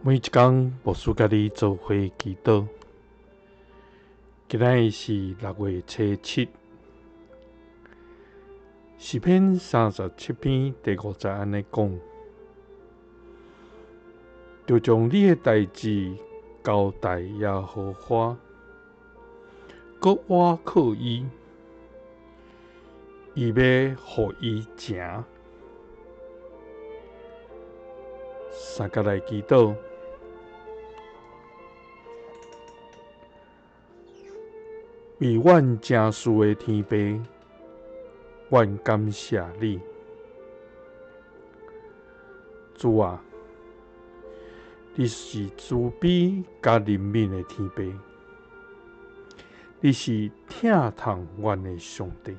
每一工，牧師佮你做伙祈禱。今仔日是6月初7，詩篇37篇第五節按呢講：著將你的代誌交代耶和華，閣倚靠伊，伊欲予伊成。三佮來祈禱，為阮成事的天父，阮感謝你，主啊，你是慈悲佮憐憫的天父，你是疼痛阮的上帝。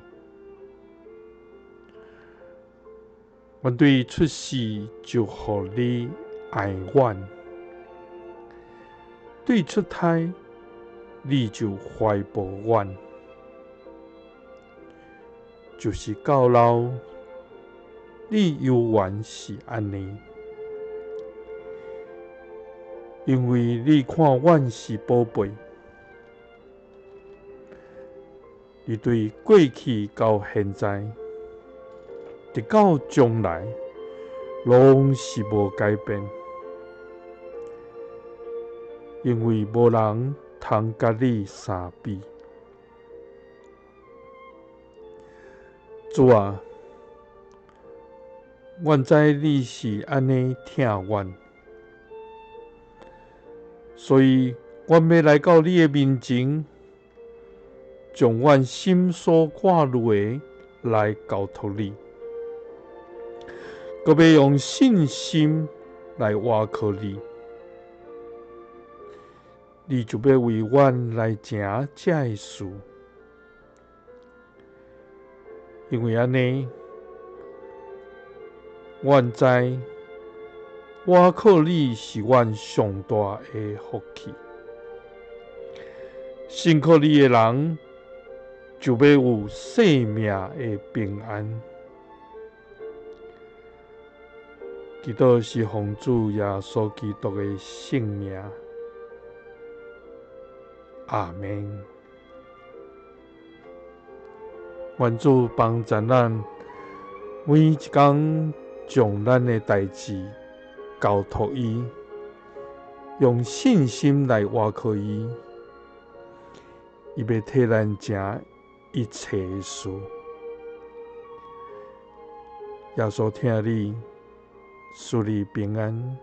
阮對出世就予你愛阮，對出胎你就懷抱阮，就是到老，你猶原是按呢，因為你看阮是寶貝，你對過去到現在，直到將來，攏是無改變，因為無人通佮你相比。主啊，阮知你是按呢疼阮，所以阮欲來到你的面前，將阮心所掛慮的來交託你。閣欲用信心來倚靠你，你就欲為阮來成這个事，因為按呢，阮知倚靠你是阮上大的福氣。信靠你的人，就欲有生命的平安。祈禱是奉主耶穌基督的聖名，阿們。願主幫助咱，每一工將咱的代誌交託伊，用信心來倚靠伊，伊欲替咱成一切的事。耶穌疼你。賜你平安。